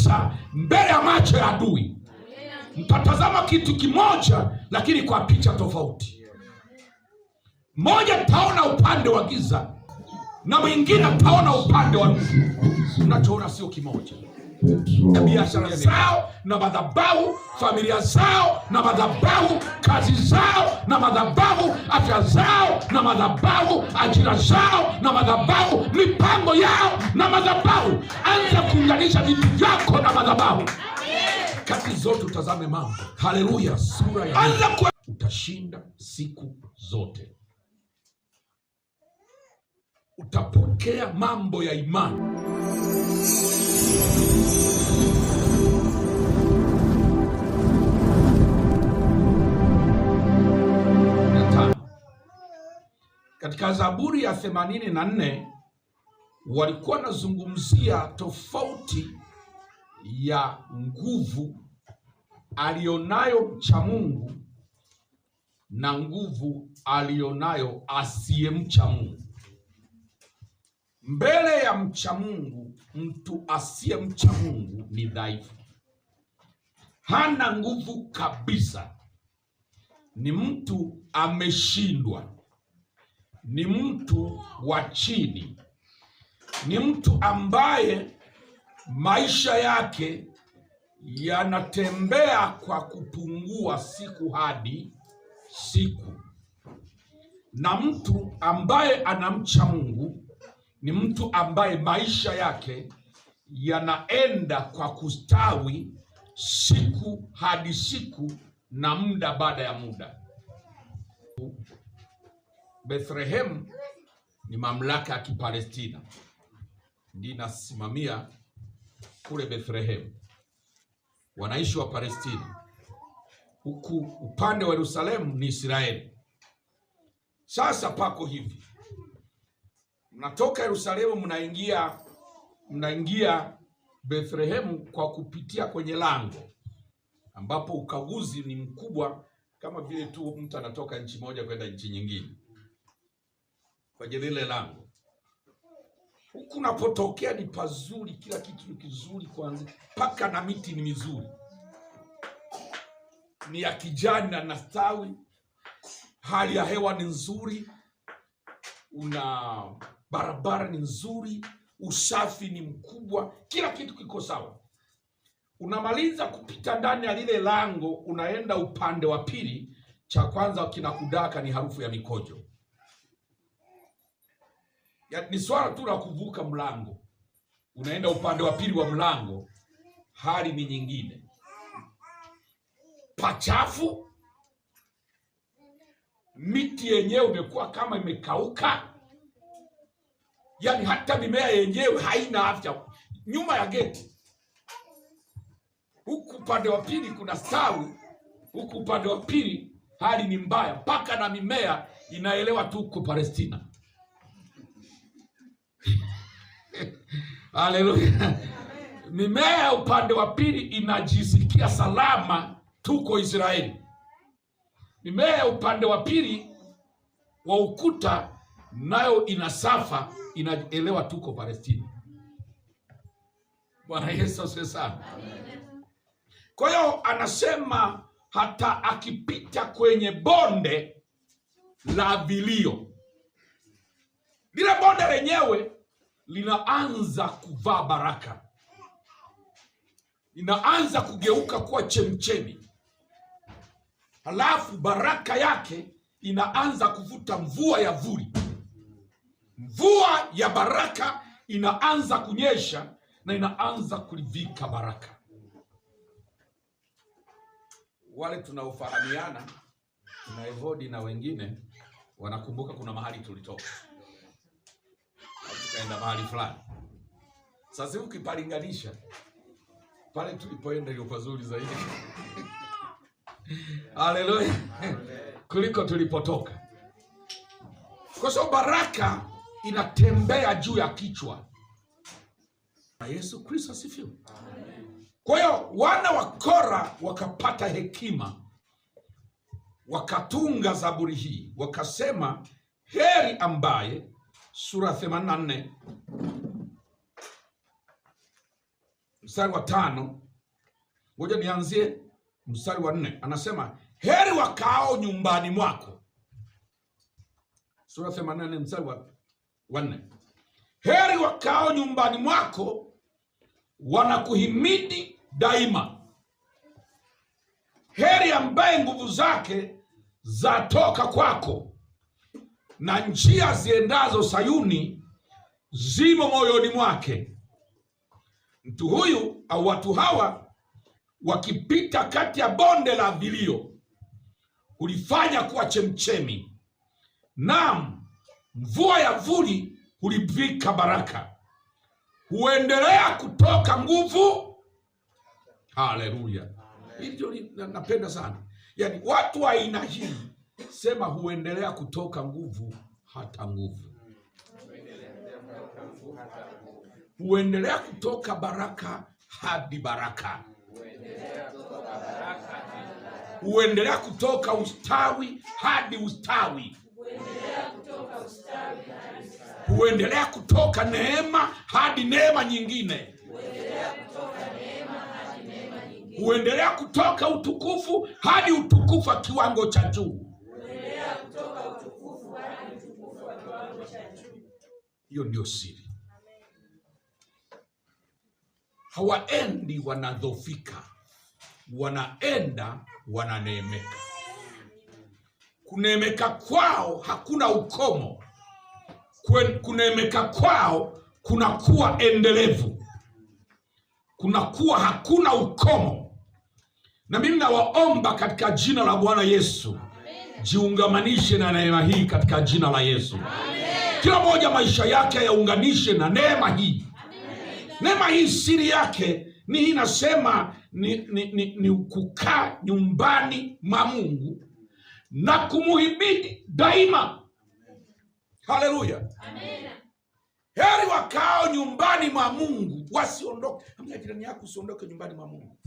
giza mbele ya macho ya adui. Mtatazama kitu kimoja, lakini kwa picha tofauti. Mmoja taona upande wa giza na mwingine taona upande wa nuru. Unachoona sio kimoja. Biashara zao na madhabahu, familia zao na madhabahu, kazi zao na madhabahu, afya zao na madhabahu, ajira zao na madhabahu, mipango yao na madhabahu. Anza kuunganisha vitu vyako na madhabahu. Kati zote utazame mambo. Haleluya! Sura ya anza kwa utashinda siku zote, utapokea mambo ya imani. Katika Zaburi ya 84 walikuwa wanazungumzia tofauti ya nguvu alionayo mcha Mungu na nguvu alionayo asiyemcha Mungu. Mbele ya mcha Mungu, mtu asiyemcha Mungu ni dhaifu, hana nguvu kabisa, ni mtu ameshindwa, ni mtu wa chini, ni mtu ambaye maisha yake yanatembea kwa kupungua siku hadi siku. Na mtu ambaye anamcha Mungu ni mtu ambaye maisha yake yanaenda kwa kustawi siku hadi siku na muda baada ya muda. Bethlehem ni mamlaka ya Kipalestina, ndiyo inasimamia kule Bethlehem, wanaishi wa Palestina, huku upande wa Yerusalemu ni Israeli. Sasa pako hivi, mnatoka Yerusalemu mnaingia Bethlehemu kwa kupitia kwenye lango ambapo ukaguzi ni mkubwa, kama vile tu mtu anatoka nchi moja kwenda nchi nyingine kwenye lile lango. Huku unapotokea ni pazuri, kila kitu ni kizuri, kwanza mpaka na miti ni mizuri, ni ya kijani na nastawi, hali ya hewa ni nzuri, una barabara ni nzuri, usafi ni mkubwa, kila kitu kiko sawa. Unamaliza kupita ndani ya lile lango, unaenda upande wa pili, cha kwanza kinakudaka ni harufu ya mikojo. Ya, ni swala tu la kuvuka mlango, unaenda upande wa pili wa mlango, hali ni nyingine, pachafu, miti yenyewe imekuwa kama imekauka, yaani hata mimea yenyewe haina afya. Nyuma ya geti huku upande wa pili kuna stawi, huku upande wa pili hali ni mbaya, mpaka na mimea inaelewa tu huko Palestina. Haleluya! Mimea upande wa pili inajisikia salama, tuko Israeli. Mimea upande wa pili wa ukuta nayo inasafa, inaelewa tuko Palestina. Bwana Yesu asifiwe sana. Kwa hiyo anasema hata akipita kwenye bonde la vilio, lile bonde lenyewe linaanza kuvaa baraka, linaanza kugeuka kuwa chemchemi, halafu baraka yake inaanza kuvuta mvua ya vuli. Mvua ya baraka inaanza kunyesha na inaanza kulivika baraka. Wale tunaofahamiana na Evodi na wengine wanakumbuka kuna mahali tulitoka tukaenda mahali fulani. Sasa ukipalinganisha pale tulipoenda ndio pazuri zaidi. Haleluya, kuliko tulipotoka, kwa sababu baraka inatembea juu ya kichwa. Na Yesu Kristo asifiwe. Kwa hiyo wana wa Kora wakapata hekima, wakatunga zaburi hii, wakasema heri ambaye, sura 84 mstari wa 5, ngoja nianzie mstari wa 4. Anasema heri wakao nyumbani mwako. Sura 84 mstari wa 4. Heri wakao nyumbani mwako wanakuhimidi daima. Heri ambaye nguvu zake zatoka kwako, na njia ziendazo Sayuni zimo moyoni mwake. Mtu huyu au watu hawa wakipita kati ya bonde la vilio, hulifanya kuwa chemchemi. Naam, mvua ya vuli hulivika baraka, huendelea kutoka nguvu. Haleluya! Hilo napenda sana. Yaani watu wa aina hii, sema huendelea kutoka nguvu hata nguvu, huendelea kutoka baraka hadi baraka, huendelea kutoka ustawi hadi ustawi, huendelea kutoka neema hadi neema nyingine, huendelea kutoka utukufu hadi utukufu wa kiwango cha juu. Hiyo ndio siri. Hawaendi wanadhofika, wanaenda wananeemeka. Kuneemeka kwao hakuna ukomo. Kuneemeka kwao kunakuwa endelevu, kunakuwa hakuna ukomo. Na mimi nawaomba katika jina la Bwana Yesu, jiungamanishe na neema hii katika jina la Yesu. Amen. Kila mmoja maisha yake yaunganishe na neema hii. Amen. Neema hii siri yake ni hii, nasema ni kukaa nyumbani mwa Mungu na kumuhimidi daima. Haleluya. Amen. Heri wakao nyumbani mwa Mungu wasiondoke. Ambia jirani yako usiondoke nyumbani mwa Mungu.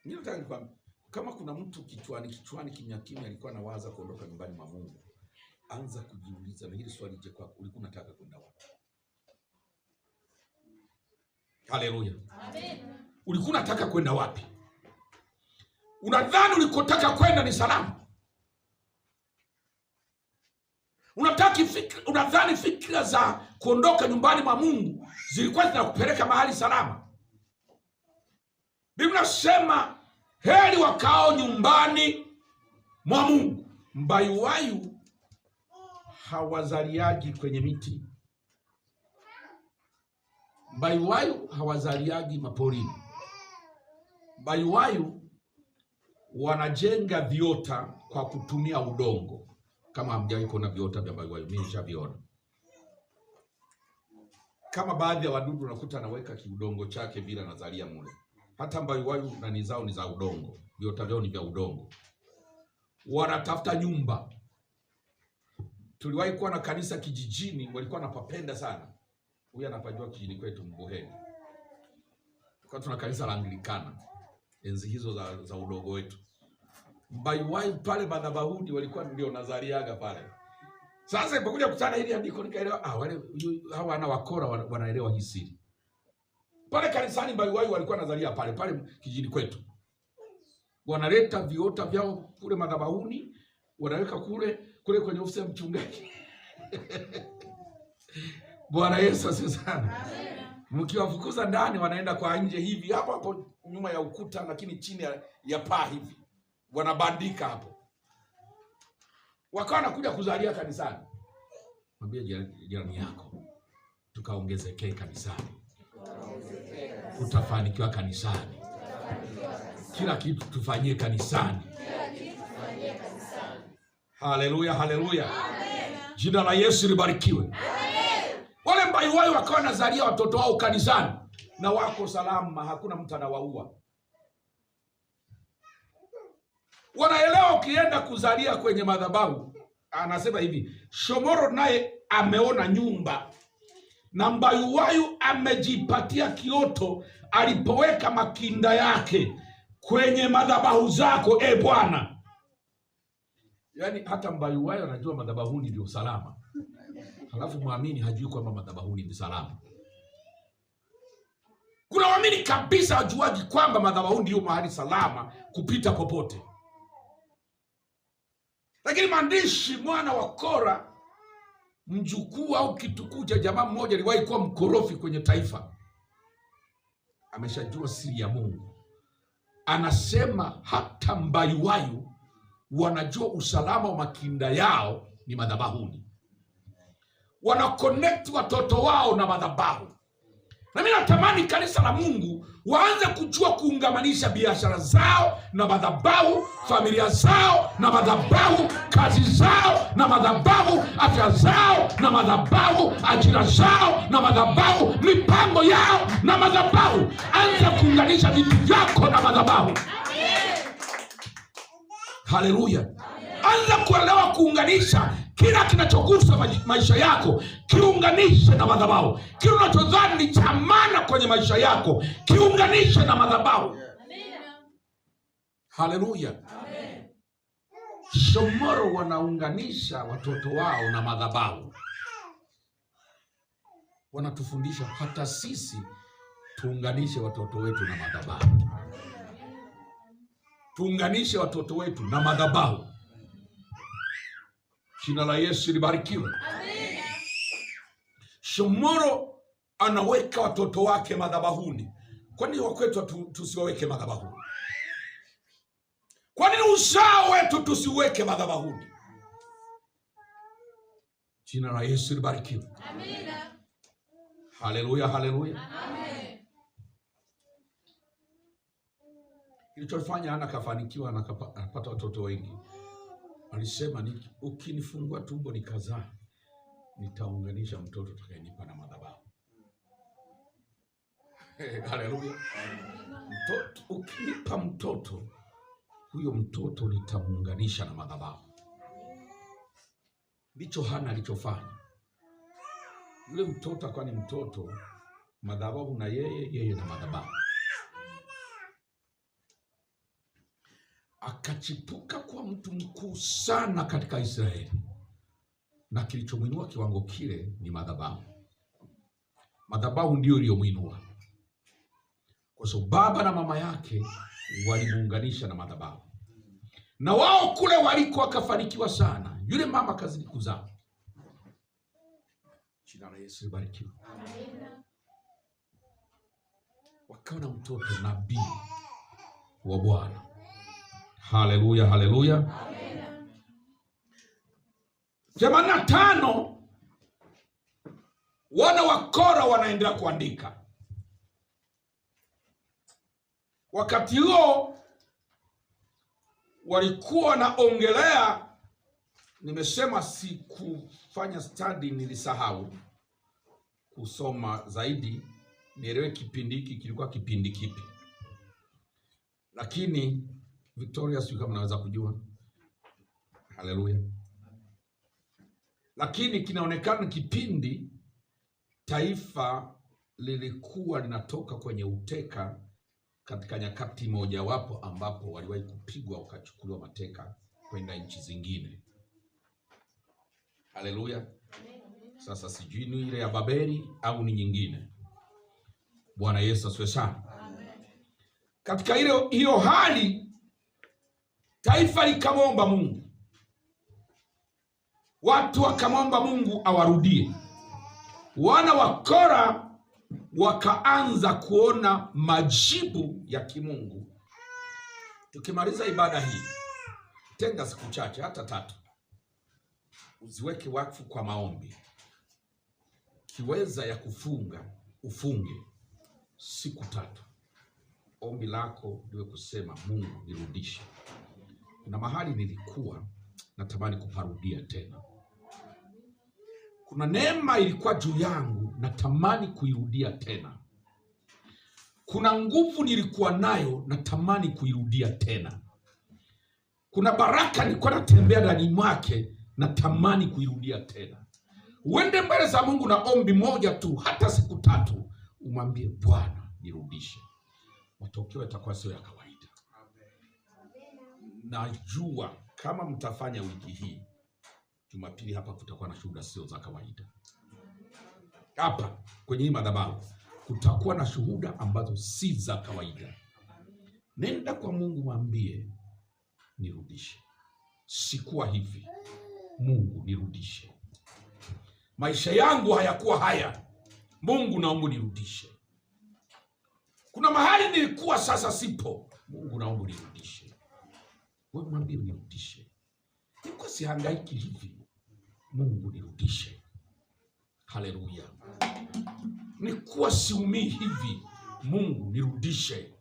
Nataka nikwambie, kama kuna mtu kichwani kimya kimya alikuwa anawaza kuondoka nyumbani mwa Mungu, anza kujiuliza na hili swali je kwako, ulikuwa unataka kwenda wapi? Haleluya. Amen. Ulikuwa unataka kwenda wapi? Unadhani ulikotaka kwenda ni salama? Unadhani fikra za kuondoka nyumbani mwa Mungu zilikuwa zinakupeleka mahali salama? Biblia inasema heri wakao nyumbani mwa Mungu. Mbayuwayu hawazaliaji kwenye miti. Mbayuwayu hawazaliaji maporini. Mbayuwayu wanajenga viota kwa kutumia udongo. Kama hamjawahi kuona viota vya mbayuwayu, mimi nishaviona. Kama baadhi ya wadudu unakuta anaweka kiudongo chake vile anazalia mule. Hata mbayuwayu nani zao ni za udongo, viota vyao ni vya udongo. Wanatafuta nyumba. Tuliwahi kuwa na kanisa kijijini, walikuwa wanapapenda sana. Huyu anapajua kijijini kwetu Mbuheni. Tulikuwa tuna kanisa la Anglikana enzi hizo za udogo wetu. Mbayuwayu pale madhabahuni walikuwa ndio nazariaga pale. Sasa nilipokuja kutana hili andiko nikaelewa, wale hawa wana wakora wanaelewa hii siri. Pale kanisani mbayuwayu walikuwa nazaria pale pale kijijini kwetu. Wanaleta viota vyao kule madhabahuni, wanaweka kule kwenye ofisi ya mchungaji. Bwana Yesu asifiwe sana. Mkiwafukuza ndani wanaenda kwa nje hivi, hapo hapo nyuma ya ukuta, lakini chini ya paa hivi. Wanabandika hapo. Wakawa wanakuja kuzalia kanisani. Mwambie jirani yako, tukaongezekee kanisani. Utafanikiwa kanisani. Kila kitu tufanyie kanisani. Haleluya, haleluya. Jina la Yesu libarikiwe. Amen. Wale mbayuwayu wakawa wanazalia watoto wao kanisani na wako salama, hakuna mtu anawaua. Wanaelewa ukienda kuzalia kwenye madhabahu. Anasema hivi, Shomoro naye ameona nyumba na mbayuwayu amejipatia kioto alipoweka makinda yake kwenye madhabahu zako, e Bwana. Yaani hata mbayuwayu anajua madhabahuni ndio salama. Halafu muamini hajui kwamba madhabahuni ni salama. Kuna waamini kabisa hajuaji kwamba madhabahuni ndiyo mahali salama kupita popote. Lakini maandishi, mwana wa Kora, mjukuu au kitukuu cha jamaa mmoja aliwahi kuwa mkorofi kwenye taifa, ameshajua siri ya Mungu. Anasema hata mbayuwayu wanajua usalama wa makinda yao ni madhabahuni, wanaconnect watoto wao na madhabahu. Na mimi natamani kanisa la Mungu waanze kujua kuungamanisha biashara zao na madhabahu, familia zao na madhabahu, kazi zao na madhabahu, afya zao na madhabahu, ajira zao na madhabahu, mipango yao na madhabahu. Anza kuunganisha vitu vyako na madhabahu. Haleluya! Anza kuelewa kuunganisha kila kinachogusa maisha yako, kiunganishe na madhabahu. Kila unachodhani ni cha maana kwenye maisha yako, kiunganishe na madhabahu. Haleluya! Shomoro wanaunganisha watoto wao na madhabahu, wanatufundisha hata sisi tuunganishe watoto wetu na madhabahu, tuunganishe watoto wetu na madhabahu. Jina la Yesu libarikiwe. Shomoro anaweka watoto wake madhabahuni. Kwa nini wakwetu tusiwaweke madhabahuni? Kwa nini uzao wetu tusiweke madhabahuni? Jina la Yesu libarikiwe. Amina. Haleluya, haleluya. Amen. Kilichofanya Hana kafanikiwa na akapata watoto wengi, alisema ukinifungua tumbo nikazaa, nitaunganisha mtoto utakayenipa na madhabahu. Haleluya. Mtoto, ukinipa mtoto huyo mtoto nitamuunganisha na madhabahu. Ndicho Hana alichofanya. Yule mtoto akawa ni mtoto madhabahu na yeye, yeye na madhabahu. Akachipuka kuwa mtu mkuu sana katika Israeli, na kilichomwinua kiwango kile ni madhabahu. Madhabahu ndiyo iliyomwinua, kwa sababu baba na mama yake walimuunganisha na madhabahu, na wao kule waliko akafanikiwa sana. Yule mama akazidi kuzaa. Jina la Yesu libarikiwe. Wakawa na mtoto nabii wa Bwana. Haleluya, haleluya. 85 wana wa Kora wanaendelea kuandika. Wakati huo walikuwa wanaongelea, nimesema sikufanya study, nilisahau kusoma zaidi nielewe kipindi hiki kilikuwa kipindi kipi, lakini Victoria, sijui kama naweza kujua. Haleluya. Lakini kinaonekana kipindi taifa lilikuwa linatoka kwenye uteka katika nyakati mojawapo ambapo waliwahi kupigwa wakachukuliwa mateka kwenda nchi zingine. Haleluya. Sasa sijui ni ile ya Babeli au ni nyingine. Bwana Yesu asifiwe sana. Katika ile hiyo hali taifa likamwomba Mungu, watu wakamwomba Mungu awarudie. Wana wa Kora wakaanza kuona majibu ya kimungu. Tukimaliza ibada hii, tenga siku chache, hata tatu, uziweke wakfu kwa maombi. Kiweza ya kufunga ufunge siku tatu, ombi lako liwe kusema Mungu nirudishe. Kuna mahali nilikuwa natamani kuparudia tena. Kuna neema ilikuwa juu yangu natamani kuirudia tena. Kuna nguvu nilikuwa nayo natamani kuirudia tena. Kuna baraka nilikuwa natembea ndani mwake natamani kuirudia tena. Uende mbele za Mungu na ombi moja tu, hata siku tatu, umwambie Bwana nirudishe. Matokeo yatakuwa sio ya kawaida. Najua kama mtafanya wiki hii, Jumapili hapa kutakuwa na shuhuda sio za kawaida. Hapa kwenye hii madhabahu kutakuwa na shuhuda ambazo si za kawaida. Nenda kwa Mungu, mwambie nirudishe, sikuwa hivi, Mungu nirudishe, maisha yangu hayakuwa haya, Mungu naomba nirudishe. Kuna mahali nilikuwa, sasa sipo, Mungu naomba nirudishe. Wewe mwambie nirudishe, nilikuwa sihangaiki hivi, Mungu nirudishe. Haleluya! Nilikuwa siumii hivi, Mungu nirudishe.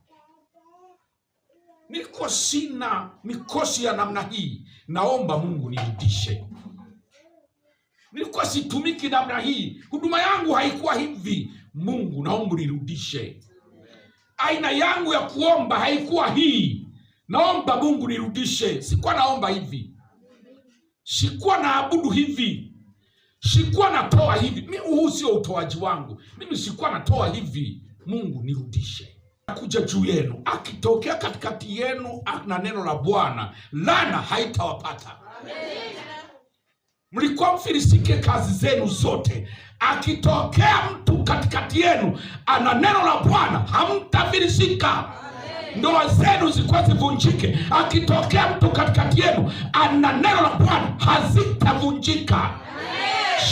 Nilikuwa sina mikosi ya namna hii, naomba Mungu nirudishe. Nilikuwa situmiki namna hii, huduma yangu haikuwa hivi, Mungu naomba nirudishe. Aina yangu ya kuomba haikuwa hii, naomba Mungu nirudishe. Sikuwa naomba hivi, sikuwa naabudu hivi, sikuwa natoa hivi. Mimi huu sio utoaji wangu, mimi sikuwa natoa hivi, Mungu nirudishe. Kuja juu yenu, akitokea katikati yenu na neno la Bwana, laana haitawapata. Mlikuwa mfilisike kazi zenu zote, akitokea mtu katikati yenu ana neno la Bwana, hamtafilisika. Ndoa zenu zilikuwa zivunjike, akitokea mtu katikati yenu ana neno la Bwana, hazitavunjika.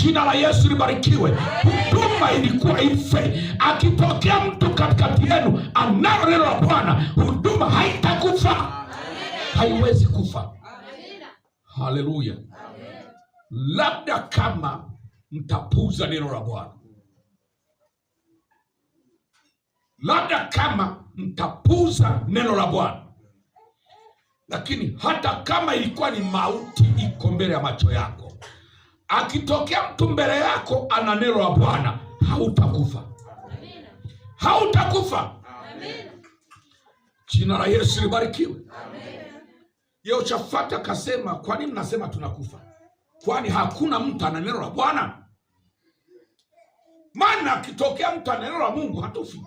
Jina la Yesu libarikiwe. Huduma ilikuwa ife, akitokea mtu katikati yenu analo neno la Bwana, huduma haitakufa, haiwezi kufa. Haleluya! Labda kama mtapuuza neno la Bwana, labda kama mtapuuza neno la Bwana. Lakini hata kama ilikuwa ni mauti iko mbele ya macho yako, akitokea mtu mbele yako ana neno la Bwana, hautakufa, hautakufa. Jina la Yesu libarikiwe. Yehoshafati akasema, kwa nini mnasema tunakufa? Kwani hakuna mtu ana neno la Bwana? Maana akitokea mtu ana neno la Mungu hatufi.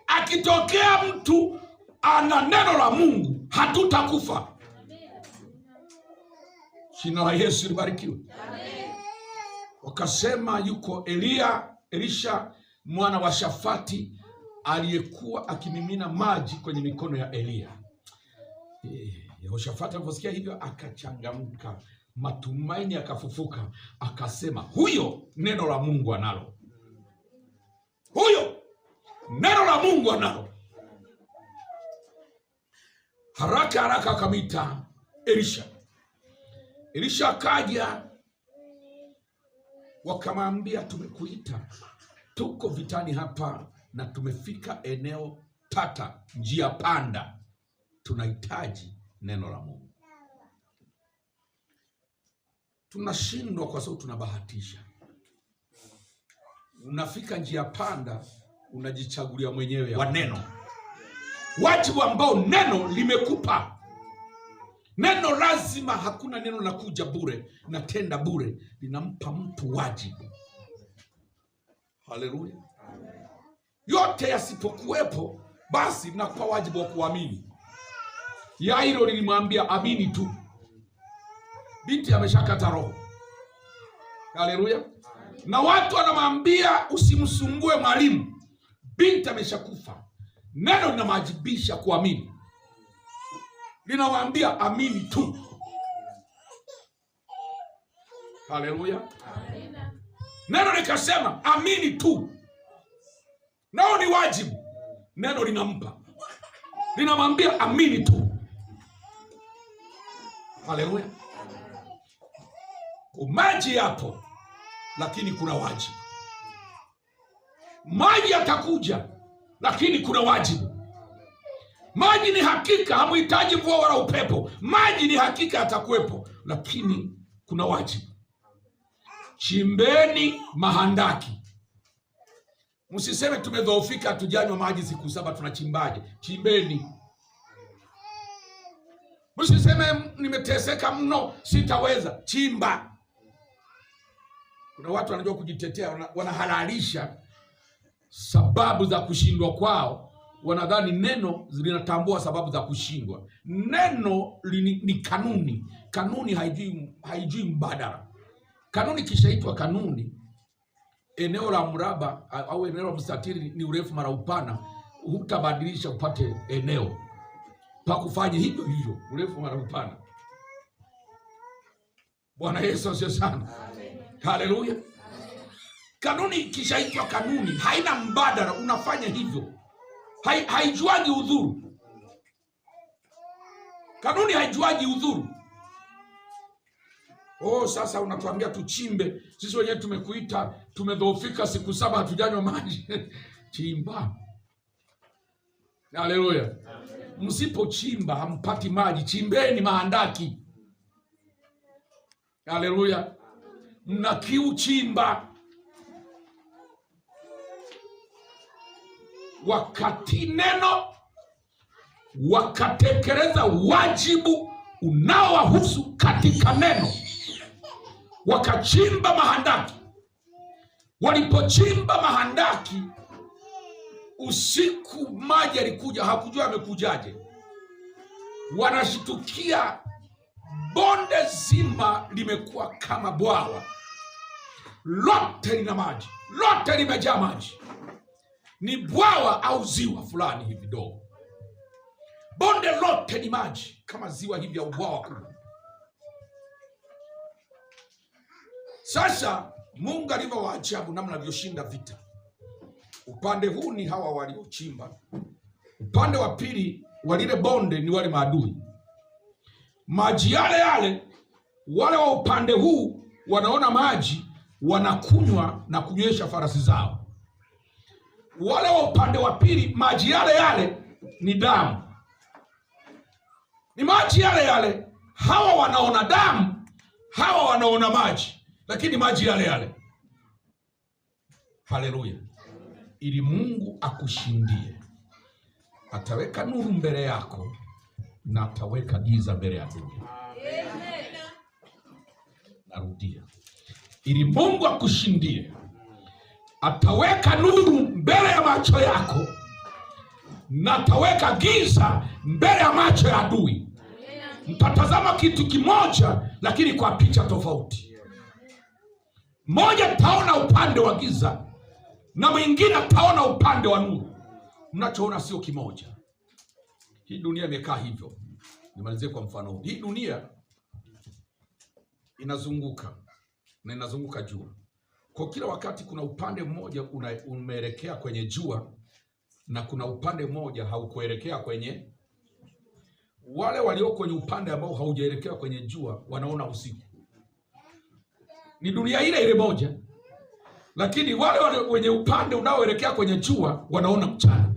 Akitokea mtu ana neno la Mungu hatutakufa. Jina la Yesu libarikiwe. Wakasema yuko Eliya, Elisha mwana wa Shafati aliyekuwa akimimina maji kwenye mikono ya Eliya. Yehoshafati aliposikia hivyo akachangamka, matumaini akafufuka, akasema huyo neno la Mungu analo, huyo neno la Mungu analo. Haraka haraka akamwita Elisha. Elisha akaja, wakamwambia tumekuita, tuko vitani hapa na tumefika eneo tata, njia panda, tunahitaji neno la Mungu. Tunashindwa kwa sababu tunabahatisha. Unafika njia panda, unajichagulia mwenyewe wa neno, wajibu ambao neno limekupa. Neno lazima, hakuna neno la kuja bure na tenda bure, linampa mtu wajibu. Haleluya! Yote yasipokuwepo, basi linakupa wajibu wa kuamini. Yairo lilimwambia amini tu, binti ameshakata roho. Haleluya! Na watu wanamwambia usimsumbue mwalimu, binti ameshakufa. Neno linamwajibisha kuamini, linawaambia amini tu. Haleluya! Neno likasema amini tu, nao ni wajibu. Neno linampa, linamwambia amini tu. Haleluya! Maji yapo, lakini kuna wajibu. Maji yatakuja, lakini kuna wajibu. Maji ni hakika, hamuhitaji mvua wala upepo. Maji ni hakika yatakuwepo, lakini kuna wajibu. Chimbeni mahandaki. Msiseme tumedhoofika, hatujanywa maji siku 7, tunachimbaje? Chimbeni. Msiseme nimeteseka mno, sitaweza. Chimba. Kuna watu wanajua kujitetea, wanahalalisha sababu za kushindwa kwao. Wanadhani neno linatambua sababu za kushindwa. Neno ni kanuni. Kanuni haijui mbadala. Kanuni kishaitwa kanuni, Eneo la mraba au eneo la mstatili ni urefu mara upana, hutabadilisha upate eneo pa kufanya hivyo hivyo, urefu mara upana. Bwana Yesu asifiwe sana, haleluya. Kanuni ikishaitwa kanuni haina mbadala, unafanya hivyo, haijuagi udhuru. Kanuni haijuagi udhuru. Oh, sasa unatuambia tuchimbe, sisi wenyewe tumekuita, tumedhoofika siku 7 hatujanywa maji. Chimba. Haleluya. Msipochimba hampati maji, chimbeni mahandaki. Haleluya. Mna kiu, chimba. Wakati neno wakatekeleza wajibu unaowahusu katika neno, wakachimba mahandaki. Walipochimba mahandaki usiku, maji yalikuja, hakujua yamekujaje. Wanashtukia bonde zima limekuwa kama bwawa, lote lina maji, lote limejaa maji. Ni bwawa au ziwa fulani hivi dogo, bonde lote ni maji kama ziwa hivi au bwawa kubwa. Sasa Mungu alivyowaajabu namna alivyoshinda vita. Upande huu ni hawa waliochimba, upande wa pili wa lile bonde ni wale maadui. Maji yale yale, wale wa upande huu wanaona maji, wanakunywa na kunywesha farasi zao. Wale wa upande wa pili, maji yale yale ni damu, ni maji yale yale. Hawa wanaona damu, hawa wanaona maji, lakini maji yale yale. Haleluya! Ili Mungu akushindie, ataweka nuru mbele yako na ataweka giza mbele ya dunia. Narudia, ili Mungu akushindie, ataweka nuru mbele ya macho yako na ataweka giza mbele ya macho ya adui. Mtatazama kitu kimoja, lakini kwa picha tofauti. Mmoja taona upande wa giza na mwingine ataona upande wa nuru. Mnachoona sio kimoja. Hii dunia imekaa hivyo. Nimalizie kwa mfano huu. Hii dunia inazunguka na inazunguka jua. Kwa kila wakati kuna upande mmoja umeelekea kwenye jua na kuna upande mmoja haukuelekea kwenye. Wale walio kwenye upande ambao haujaelekea kwenye jua wanaona usiku. Ni dunia ile ile moja, lakini wale wenye upande unaoelekea kwenye jua wanaona mchana.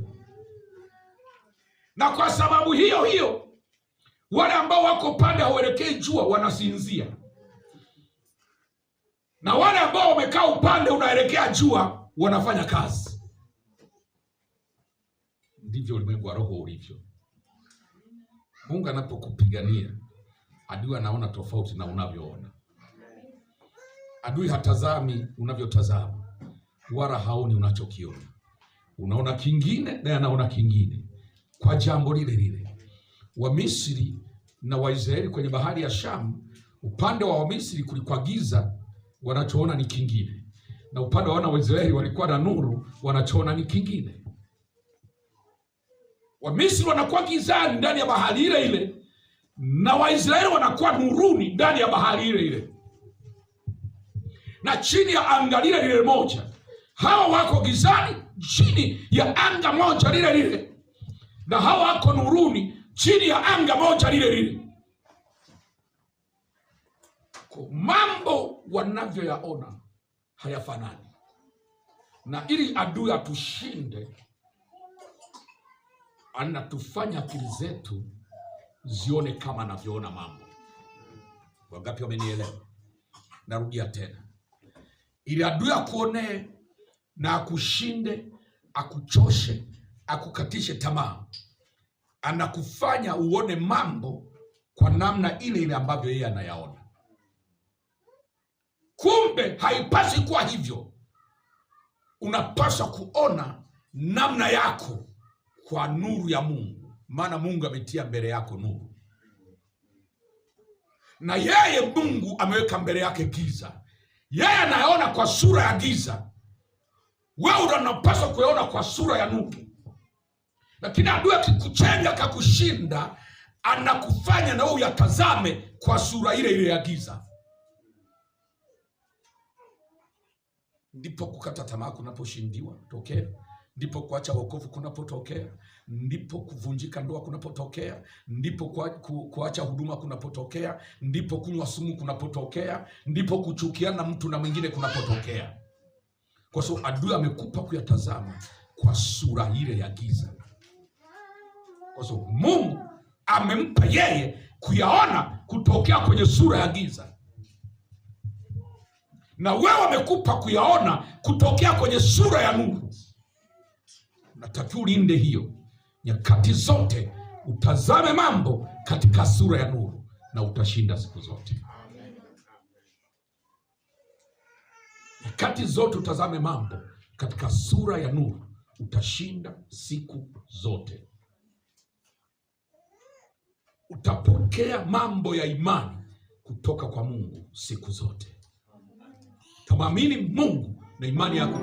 Na kwa sababu hiyo hiyo wale ambao wako upande hauelekei jua wanasinzia, na wale ambao wamekaa upande unaelekea jua wanafanya kazi. Ndivyo ulimwengu wa roho ulivyo. Mungu anapokupigania, adui anaona tofauti na unavyoona. Adui hatazami unavyotazama, wala haoni unachokiona. Unaona kingine naye anaona kingine, kwa jambo lile lile. Wamisri na Waisraeli kwenye bahari ya Shamu, upande wa Wamisri kulikuwa giza, wanachoona ni kingine, na upande wa wana wa Israeli walikuwa na nuru, wanachoona ni kingine. Wamisri wanakuwa gizani ndani ya bahari ile ile, na Waisraeli wanakuwa nuruni ndani ya bahari ile ile, na chini ya anga lile lile moja. Hawa wako gizani chini ya anga moja lile lile, na hawa wako nuruni chini ya anga moja lile lile. Kwa mambo wanavyoyaona hayafanani, na ili adui atushinde, anatufanya akili zetu zione kama anavyoona mambo. Wangapi wamenielewa? Narudia tena, ili adui akuonee na akushinde, akuchoshe, akukatishe tamaa, anakufanya uone mambo kwa namna ile ile ambavyo yeye anayaona. Kumbe haipasi kuwa hivyo. Unapaswa kuona namna yako kwa nuru ya Mungu, maana Mungu ametia mbele yako nuru, na yeye Mungu ameweka mbele yake giza. Yeye anaona kwa sura ya giza, Wewe unapaswa kuyaona kwa sura ya nuru, lakini adui akikuchenga akakushinda, anakufanya na wewe uyatazame kwa sura ile ile ya giza. Ndipo kukata tamaa kunaposhindiwa tokea, ndipo kuacha wokovu kunapotokea, ndipo kuvunjika ndoa kunapotokea, ndipo kuacha huduma kunapotokea, ndipo kunywa sumu kunapotokea, ndipo kuchukiana mtu na mwingine kunapotokea, kwa sababu adui amekupa kuyatazama kwa sura ile ya giza, kwa sababu Mungu amempa yeye kuyaona kutokea kwenye sura ya giza na wewe amekupa kuyaona kutokea kwenye sura ya nuru. Natakiwa ulinde hiyo nyakati zote, utazame mambo katika sura ya nuru na utashinda siku zote. Nyakati zote utazame mambo katika sura ya nuru, utashinda siku zote. Utapokea mambo ya imani kutoka kwa Mungu siku zote. Tamwamini Mungu na imani yako.